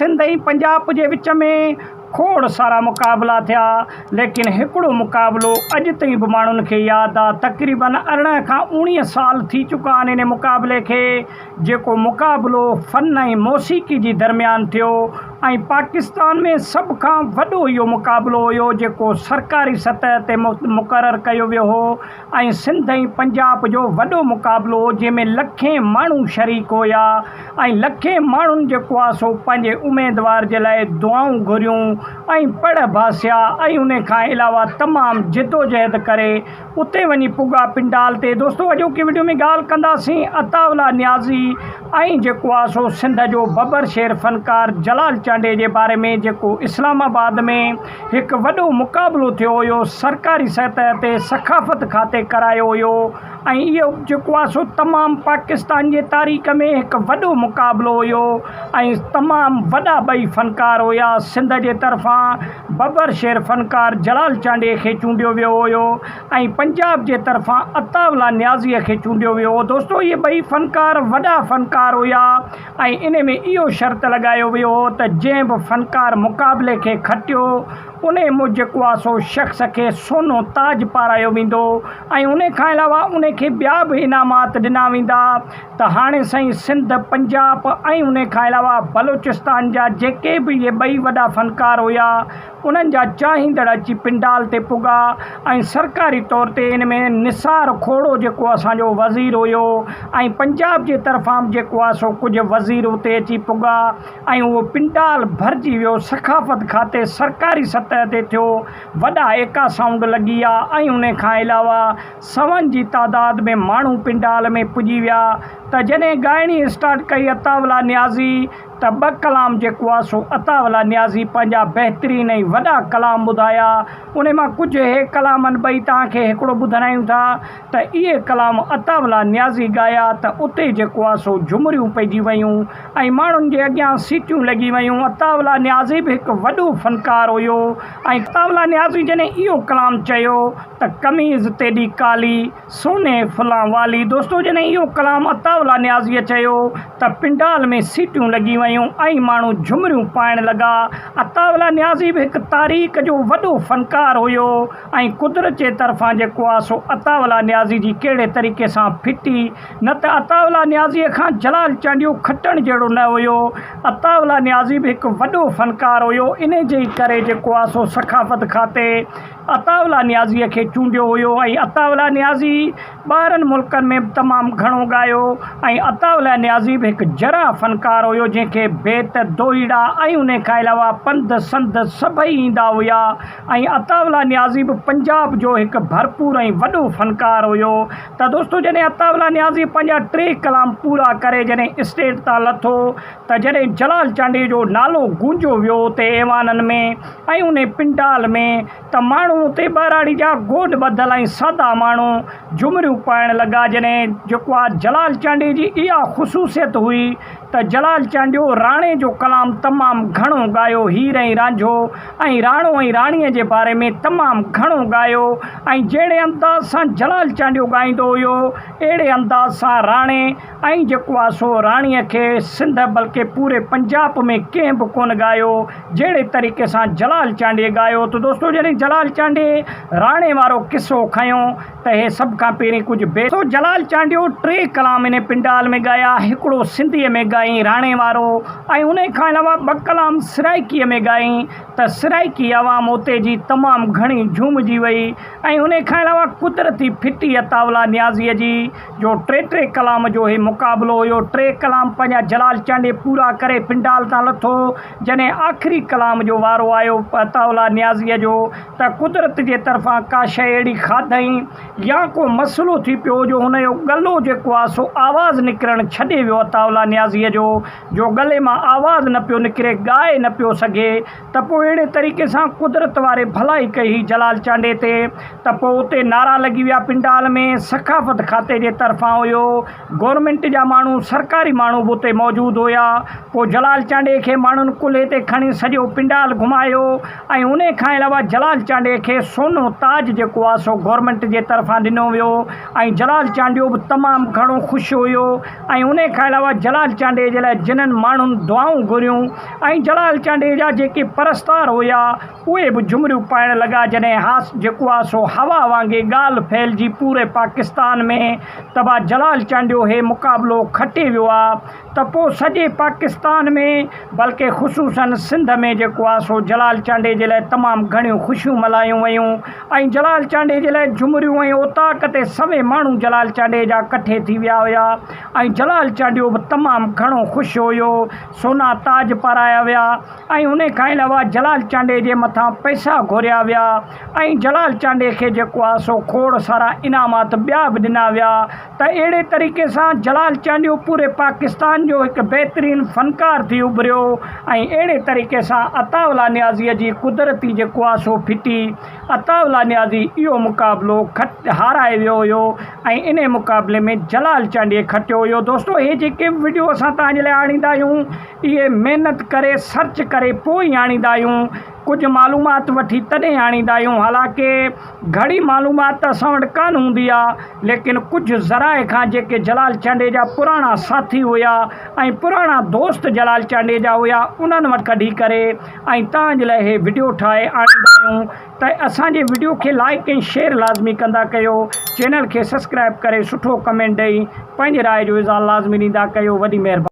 سنڌ ۽ پنجاب جي وچ ۾ کوڙ سارا مقابلا ٿيا ليڪن هڪڙو مقابلو اڄ تائين به ماڻهن کي ياد آ تقريبن 18 کان 19 سال ٿي چڪا آهن ان مقابلي کي جيڪو مقابلو فن ۽ موسيقي جي درميان ٿيو ۽ پاڪستان ۾ سڀ کان وڏو اهو مقابلو هيو جيڪو سرڪاري سطح تي مقرر ڪيو ويو هو ۽ سنڌ ۽ پنجاب جو وڏو مقابلو هو جنهن ۾ لکين ماڻهو شريڪ هيا ۽ لکين ماڻهن جيڪو آ سو پنهنجي اميدوار جي لاء دعائون گهريون ۽ پڙ ڀاسيا ۽ ان کان علاوه تمام جدوجهد ڪري اتي وڃي پڳا پنڊال تي. دوستو اڄوڪي وڊيو ۾ ڳالهه ڪنداسين عطاء الله نيازي ۽ جيڪو آ سو سنڌ جو ببر شير فنڪار جلال چانڊيي جي باري ۾ جيڪو اسلام آباد ۾ هڪ وڏو مقابلو ٿيو هيو سرڪاري سطح تي ثقافت کاتي ڪرايو هيو ۽ اهو جيڪو آهي سو تمام پاڪستان جي تاريخ ۾ هڪ وڏو مقابلو هيو ۽ تمام وڏا ٻئي فنڪار هيا سنڌ جي طرفان ببر شير فنڪار جلال چانڊيي کي چونڊيو ويو هيو ۽ پنجاب جي طرفان عطاء الله نيازيء کي چونڊيو ويو هو دوستو اهي ٻئي فنڪار وڏا فنڪار هيا ۽ ان ۾ اهو شرط لڳايو ويو هو ته جنهن به فنڪار مقابلي کي کٽيو انهي مون جيڪو آ سو شخص کي سونو تاج پارايو ويندو ۽ انهي کان علاوه انهي کي ٻيا به انعامات ڏنا ويندا ته هاڻي سائين سنڌ پنجاب ۽ انهي کان علاوه بلوچستان جا جيڪي به اهي ٻئي وڏا فنڪار هيا انهن جا چاهيندڙ اچي پنڊال تي پڳا ۽ سرڪاري طور تي ان ۾ نثار کوڙو جيڪو اسان جو وزير هيو ۽ پنجاب جي طرفان به جيڪو آهي سو ڪجهه وزير اتي اچي پڳا ۽ اهو پنڊال ڀرجي ويو ثقافت کاتي سرڪاري سطح تي ٿيو وڏا ايڪا سائونڊ لڳي ويا ۽ ان کان علاوه سون جي تعداد ۾ ماڻهو پنڊال ۾ پڄي ويا ته جڏهن ڳائڻي اسٽارٽ ڪئي عطاء الله نيازي ته ٻه ڪلام جيڪو آ سو عطاء الله نيازي پنهنجا بهترين ۽ وڏا ڪلام ٻڌايا انهي مان ڪجهه هي ڪلامن ٻئي توهان کي هڪڙو ٻڌرايون ٿا ته اهي ڪلام عطاء الله نيازي ڳايا ته اتي جيڪو آ سو جهمريون پئجي ويون ۽ ماڻهن جي اڳيان سيٽيون لڳي ويون عطاء الله نيازي به هڪ وڏو فنڪار هيو ۽ عطاء الله نيازي جڏهن اهو ڪلام چيو ته قميض تيڏي ڪالي سوني ڦلان والي دوستو جڏهن اهو ڪلام عطاء الله نيازيء چيو ته پنڊال ۾ سيٽيون لڳي ويون ۽ ماڻهو جهمريون پائڻ لڳا. عطاء الله نيازي به هڪ تاريخ جو وڏو فنڪار هيو ۽ قدرت جي طرفان جيڪو آ سو عطاء الله نيازي جي ڪهڙي طريقي سان ڦٽي نه ته عطاء الله نيازيء کان جلال چانڊيو کٽڻ جهڙو نه هيو. عطاء الله نيازي به هڪ وڏو فنڪار هيو انهي جي ئي ڪري جيڪو آ سو ثقافت کاتي عطاء الله نيازيء کي چونڊيو هيو ۽ عطاء الله نيازي ٻاهرن ملڪن ۾ به تمام گهڻو ڳايو ۽ عطاء الله نيازي به هڪ جراح فنڪار هيو جنهن کي بيت، دوهيڙا ۽ انهي کان علاوه پنڌ سنڌ سڀئي ايندا هيا ۽ عطاء الله نيازي به پنجاب جو هڪ ڀرپور ۽ وڏو فنڪار هيو ته دوستو جڏهن عطاء الله نيازي پنهنجا ٽي ڪلام پورا ڪري جڏهن اسٽيج تان لٿو ته جڏهن جلال چانڊيي جو نالو گونجيو ويو اتي ايوانن ۾ ۽ انهي پنڊال ۾ ته ماڻهو اتي ٻهراڙي جا گوڏ ٻڌل ۽ سادا ماڻهو جهمريون پائڻ لڳا جڏهن جيڪو آ جلال چانڊيي جي اها خصوصيت هئي ته جلال چانڊيو راڻي جو ڪلام تمام گهڻو ڳايو هير ۽ رانجهو ۽ راڻو ۽ راڻيء جي باري ۾ تمام گهڻو ڳايو ۽ جهڙي انداز سان جلال چانڊيو ڳائيندو هيو اهڙي انداز سان راڻي ۽ جيڪو آ سو راڻيء کي سنڌ بلڪه پوري پنجاب ۾ ڪنهن به ڪونه ڳايو جهڙي طريقي سان جلال چانڊيي ڳايو ته دوستو جڏهن جلال چانڊيي راڻي وارو قصو کنيو ته هي سڀ کان پهرين ڪجهه بي سو جلال چانڊيو ٽي ڪلام انهي پنڊال ۾ ڳايا هڪڙو سنڌيء ۾ ڳائين راڻي وارو ۽ انهي کان علاوه ٻه ڪلام سرائيڪيء ۾ ڳائين ته سرائيڪي عوام اتي جي تمام گهڻي جهومجي وئي ۽ انهي کان علاوه قدرتي ڦٽي عطاء نيازيء جي جو ٽي ٽي ڪلام جو هي مقابلو هيو. ٽي ڪلام پنهنجا جلال چانڊيي پورا ڪري پنڊال تان لٿو. جڏهن آخري ڪلام جو وارو آيو عطاء الله نيازيء جو ته قدرت جي طرفان ڪا شيء اهڙي کاڌئين يا ڪو مسئلو ٿي پيو جو هن جو ڳلو جيڪو آ سو آواز نڪرڻ ڇڏي ويو عطاء الله نيازيء جو جو ڳلي مان آواز نه پيو نڪري ڳائي نه پيو سگهي ته پوء اهڙي طريقي سان قدرت واري ڀلائي ڪئي هئي جلال چانڊيي تي ته پوء اتي نعرا لڳي ويا پنڊال ۾ ثقافت کاتي جي طرفان هيو گورنمينٽ جا ماڻهو سرڪاري ماڻهو به اتي موجود هيا پوء جلال چانڊيي کي ماڻهن ڪلهي تي کڻي سڄو پنڊال گهمايو ۽ انهي کان علاوه جلال چانڊيي کي سونو تاج جيڪو آهي سو گورنمينٽ جي طرفان ڏنو ويو ۽ جلال چانڊيو به تمام گهڻو خوش هيو ۽ انهي کان علاوه جلال چانڊيي. چانڊيي جي لاء جنھن ماڻهن دعائون گهريون ۽ جلال چانڊيي جا جيڪي پرستار هيا اهي به جهمريون پائڻ لڳا جڏهن ها جيڪو آ سو هوا وانگي ڳالهه ڦهلجي پوري پاڪستان ۾ ته با جلال چانڊيو هي مقابلو کٽي ويو آ ته پو سڄي پاڪستان ۾ بلڪه خصوصن سنڌ ۾ جيڪو آ سو جلال چانڊيي جي لاء تمام گهڻيون خوشيون ملهايون ويون ۽ جلال چانڊيي جي لاء جهمريون ۽ اوطاق تي سوين ماڻهو جلال چانڊيي جا ڪٺي ٿي ويا هيا ۽ جلال چانڊيو به تمام گهڻو خوش هيو سونا تاج پارايا ويا ۽ ان کان علاوه جلال چانڊيي جي مٿان پئسا گهوريا ويا ۽ جلال چانڊيي کي جيڪو آهي سو کوڙ سارا انعامات ٻيا به ڏنا ويا ته اهڙي طريقي سان جلال چانڊيو پوري پاڪستان جو هڪ بهترين فنڪار ٿي اڀريو ۽ اهڙي طريقي سان عطاء الله نيازيء جي قدرتي جيڪو آهي سو ڦٽي عطاء الله نيازي اهو مقابلو کٽ هارائي ويو هيو ۽ انهي مقابلي ۾ جلال چانڊيي کٽيو هيو دوستو هي جيڪي به وڊيو اسان توهان جي لاء آڻيندا آهيون اهي محنت ڪري سرچ ڪري پوء ئي آڻيندا آهيون ڪجهه معلومات وٺي تڏهن آڻيندا آهيون حالانڪه گهڻي معلومات ته اسان وٽ ڪانه هوندي آهي ليڪن ڪجهه ذرائع کان جيڪي جلال چانڊيي جا پراڻا ساٿي هيا ۽ پراڻا دوست جلال چانڊيي جا هيا انهن وٽ ڪڍي ڪري ۽ توهان جي لاء هي وڊيو ٺاهي آڻيندا آهيون ته اسان جي وڊيو کي لائيڪ ۽ شيئر لازمي ڪندا ڪيو چينل کي سسڪرائب ڪري سٺو ڪمينٽ ڏئي پنهنجي راء جو اظهار لازمي ڏيندا ڪيو وڏي مهرباني.